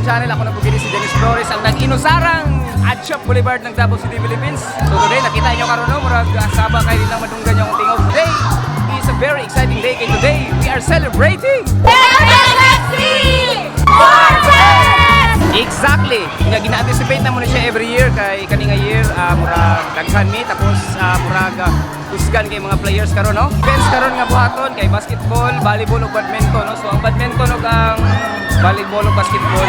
Channel. Ako na po si Dennis Flores, ang nag-inusarang Adshop Boulevard ng Davao City, Philippines. So today, nakita niyo karon, no, murag saba kayo lang madunggan yung tingog. Today is a very exciting day kay today we are celebrating Exactly. Nga gina-anticipate na mo na siya every year kay kani nga year, murag daghan mi, tapos murag husgan kay mga players karon, no. Events karon nga buhaton kay basketball, volleyball ug badminton, no. So ang badminton ug ang volleyball ug basketball,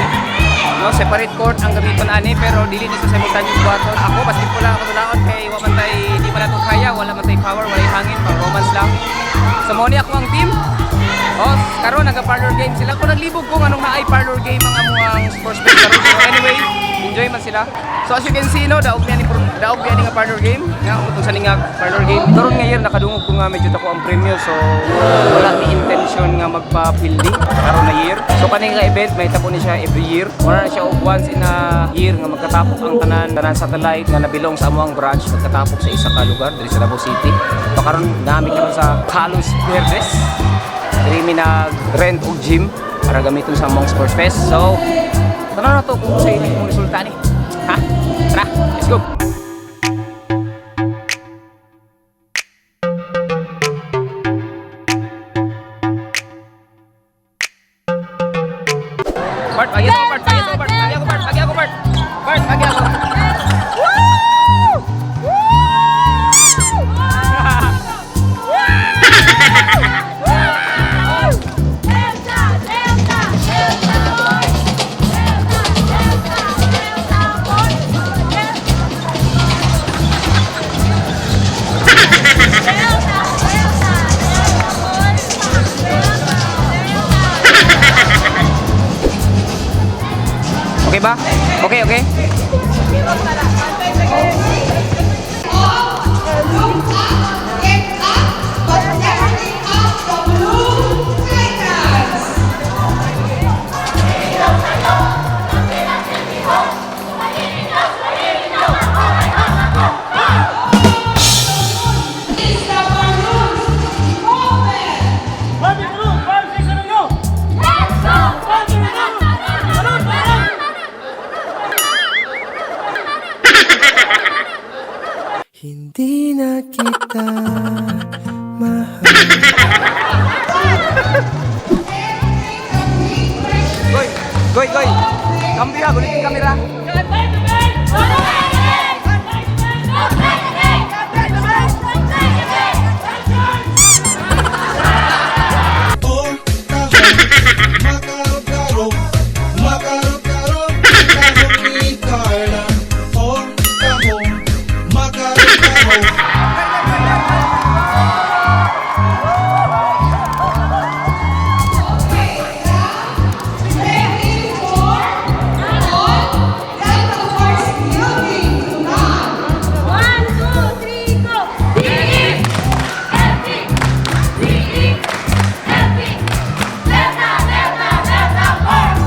no, separate court ang gamiton ani, pero dili ni sa simultaneous buhaton. Ako, basketball lang ako tulaon kay wa man tay, di pa nato kaya, wala man tay power, walay hangin, pang romance lang. So mo ni ako ang team. Oh, karon naga-parlor game sila. Kung naglibog ko anong naay parlor game ang amuang sports bet karon. So anyway, enjoy man sila. So as you can see, no, daog biya ni nga parlor game. Nga umutong sa nga parlor game. Karon nga year nakadungog ko nga medyo dako ang premyo, so wala ni intention nga magpa-pildi karon na year. So kani nga event may tabo ni siya every year. Wala na siya og once in a year nga magkatapok ang tanan tanan satellite nga nabilong sa amuang branch, magkatapok sa isa ka lugar diri sa Davao City. So karon nami karon sa Palos Verdes. Diri mi nag-rent og gym para gamiton sa among sports fest. So, tanaw na to kung sa inyong resulta ni. Ha? Tara, let's go. Bart, pagi ako, Bart, pagi ako, Bart, pagi ako, Bart, pagi ako, Bart. Bart, pagi ako. Woo! Woo! Delta, Delta, Delta Boys! Delta, Delta, Delta Boys! Delta, Delta, Delta Boys! Delta, Delta! Okay ba? Okay. Get up, but standing up the Blue Titans. It's the Maroons moment. Let's go! Hindi na kita mahal. Goy, goy, goy. Cambio, gulitin kamera. Makarot-karot, makarot-karot, kahon ni Carla. Oh, kahon, makarot-karot. Ready for all Delta Force yielding to none. 1, 2, 3, go! D, E, F, G, D, E, F, G. Delta, Delta, Delta Force!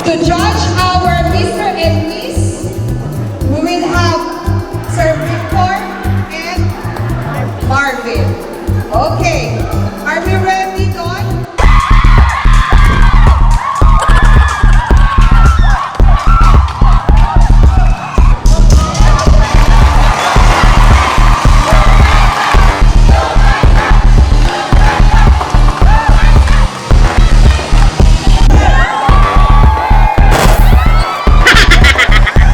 To judge our Mr. and Miss, we will have Sir Victor and Marvin. Okay, are we ready, Don? Can we have the picture for Take over, please? Thank you.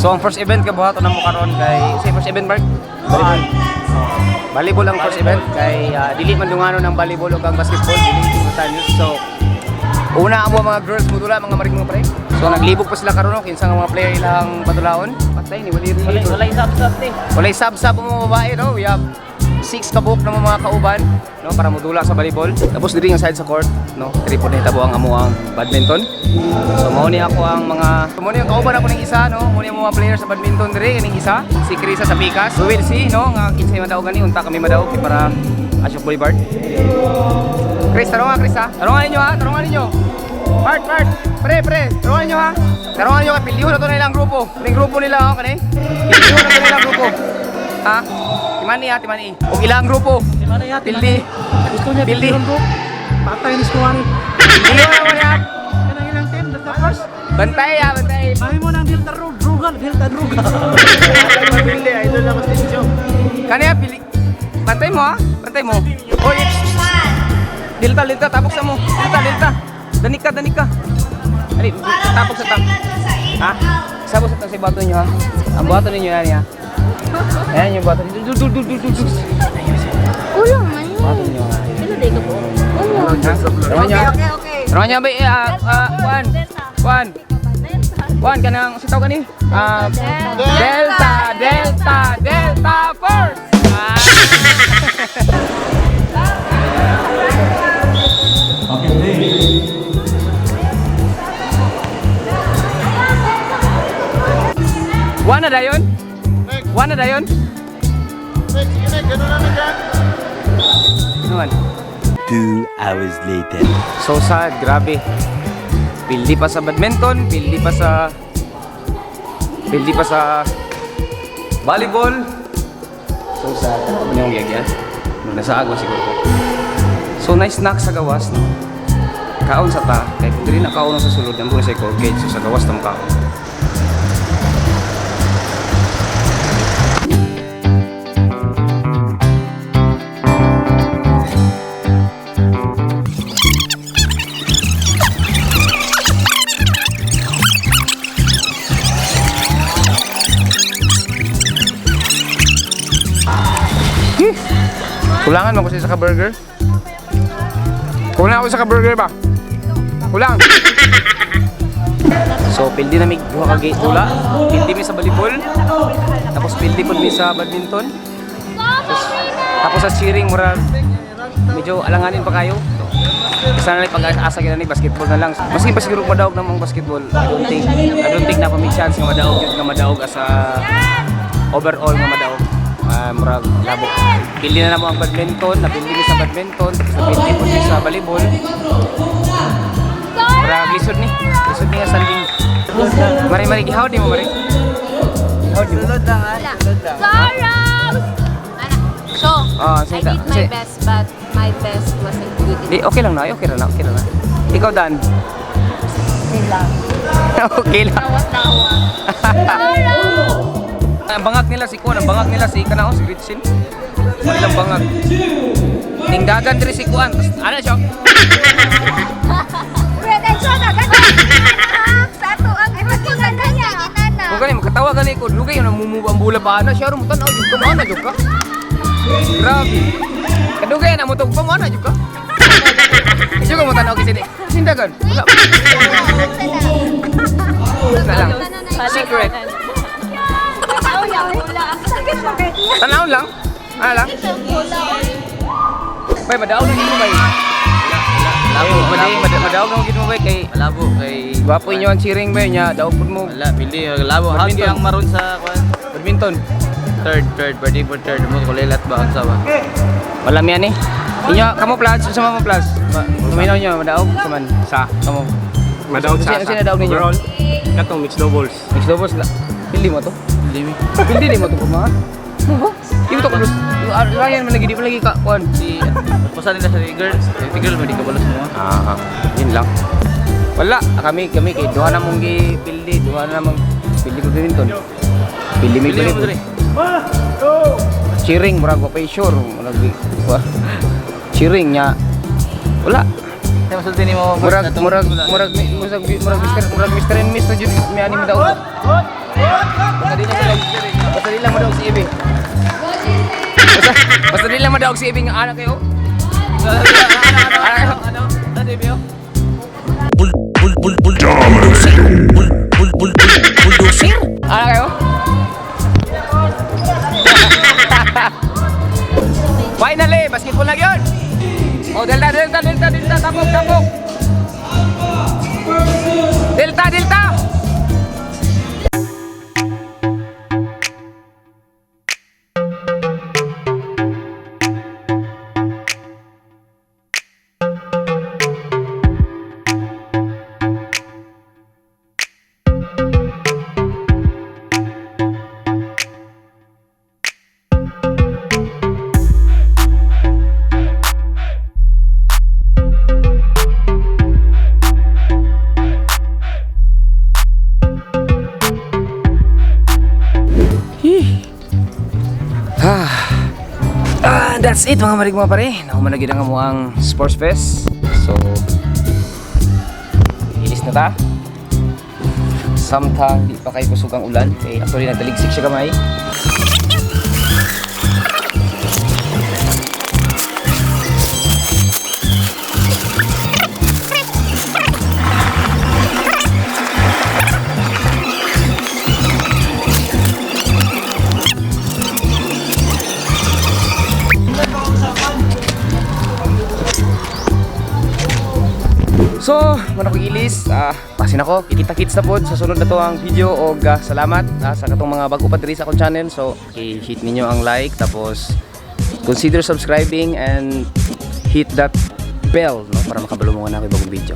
So ang first event ka buhaton namo karon kay sa first event, Mark? Volleyball. Volleyball ang first event kay dili man dungano ng volleyball ug ang basketball dili simultaneous. So una ang mga girls mudula, mga maring mga pre. So naglibog pa sila karon, no, kinsa nga mga player ilang padulaon. Patay ni wali Walay, walay sub-sub ni. Walay sab-sab ang mga babae, no. We have six kabuk na mga kauban, no, para modula sa volleyball. Tapos diri nga side sa court, no, diri po nahitabo ang amo ang badminton. So mao ni ako ang mga mao ni ang kauban ako ning isa, no. Mao ni ang mga player sa badminton diri kining isa, si Krisa sa Pikas. We will see, no, nga kinsay madaog gani, unta kami madaog kay para Ashok Boulevard. Chris, tarungan nga, Chris, ha. Tarungan ninyo, ha. Tarungan ninyo. Part, part. Pre, pre. Tarungan ninyo, ha. Tarungan ninyo kay piliho na to na ilang grupo. Ning grupo nila, oh, kani. Piliho na to na ilang grupo. Ha? Timani, ha, timani. Og ilang grupo. Timani, ha, timani. Pildi. Gusto niya Pildi. pilihon ko. Patay ni Skuani. Piliho na mo niya. Kanang ilang team, Delta Force. Bantay, ha, bantay. Mami mo ng Delta Rugal, Delta Rugal. Kani, ha, pili. Bantay mo, ha. Bantay mo. Oy, Delta, Delta, tapok sa mo. Delta, Delta. Danik ka, danik ka. Ali, tapok sa tap. Ha? Sabo sa sa bato niyo, ha. Ang bato ninyo yan, ha. Ayan yung bato. Dul dul dul dul dul dul. Kulang man yun. Bato ninyo, ha. Pila day ka po? Ha? Tarawan niyo, ha. Okay, okay. Tarawan niyo, ba? Juan. Juan. Juan, kanang sitaw kani. Ah, Delta, Delta, Delta Force. Ah. Juan na dayon? Juan na dayon? Ano man? 2 hours later. So sad, grabe. Pildi pa sa badminton, pildi pa sa volleyball. So sad. Ano ba niyong giyagyan? Nasa agwa siguro ko. So nice snack sa gawas, no? Kaon sa ta, kay kung dili na kaon sa sulod, nandun sa Colgate, so sa gawas na kaon. Kulangan mo kasi sa ka-burger. Kulang ako sa ka-burger ba? Kulang. So, pildi na mig duha ka gate dula. Pildi mi sa volleyball. Tapos pildi pud mi sa badminton. Tapos sa cheering mura medyo alanganin pa kayo. So, sana lang pag-asa gina ni basketball na lang. Maski pa siguro madaog namang basketball. I don't think na pa may chance nga madaog yun nga madaog as a overall nga madaog. Ah, murag labo. Pili na namo ang badminton, napili mi sa badminton, tapos napili po mi sa volleyball. Murag lisod ni. Lisod ni nga sanding. Mari mari gihaw di mo mari. Gihaw di mo. Sarah! So, Ah, I sige, did my sige. best, but my best wasn't good Di enough. okay lang na, okay ra na, okay ra na. Ikaw, Dan. Okay lang. Okay lang. Tawa-tawa. Ang bangag nila si Kuan, ang bangag nila si Kanao, si Gretchen. Wala bangag. Tingdagan diri si Kuan, tapos ano siya? Sa ato ang grupo sa kanya. Kung gani makatawa gani ko, lugay yun namumubo ang bula pa ana siya ro mo tan-aw jud ka mo ana jud ka. Grabe. Kadugay na mo tug pa mo ana jud ka. Isyo ka mo tan-aw kasi di. Sindagan. Wala. Wala lang. Secret. Tanaw lang. Ano lang? Bay, madaog na gid mo bay. Labo, madaog na gid mo bay kay Malabo kay gwapo inyo ang cheering bay nya, daog pud mo. Wala, pili labo. How Badminton. ang maroon sa kwan? Badminton. Third, third, pwede for third mo kulilat ba ang sawa? Wala miyan eh. Inyo, kamo plus, sa mo plus. Tuminaw nyo, madaog sa man. Sa Kamo. madaog sa Sino- sino daog ninyo? Overall, katong mixed doubles. Mixed doubles la. Pili mo to. Limi. Pili di mo to pa. Ano ba? Di mo to kulus. Ryan man lagi di pa lagi ka kuan. Si pasan nila sa girl, si girl mo di ka balos mo. Ah, yun lang. Wala, kami kami kay duha na mong gi pildi, duha na mong pildi ko badminton. Pildi mi Pili mo volleyball. diri. Cheering murag wa pay sure, murag wa. Cheering nya. Wala. Sa masulti nimo. Murag murag murag murag murag Mr. Murag Mr. and Miss na jud mi ani mo. Basta di lang sila, basta di lang madaog si Ibi. Basta di lang madaog si Ibi nga anak kayo. Anak kayo. Ano? Ano Ibi, oh? Bull bull bull bull bulldozer. Bull bull bull bull bulldozer. Anak kayo. Finally, basketball na yun. Oh, Delta, Delta, Delta, Delta, tapok, tapok. Delta, Delta. Ah, that's it, mga marig, mga pare. Nahuman na gyud ang among sports fest. So, ilis na ta. Samtang di pa kay kusog ang ulan. Kay actually nagtaligsik siya gamay. So, man ako ilis, pasin ako, kita-kits na pod sa sunod na to ang video og salamat sa katong mga bago pa diri sa akong channel. So, i-hit ninyo ang like, tapos consider subscribing and hit that bell, no, para makabalo mo na ako bagong video.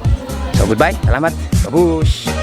So, goodbye. Salamat. Babush.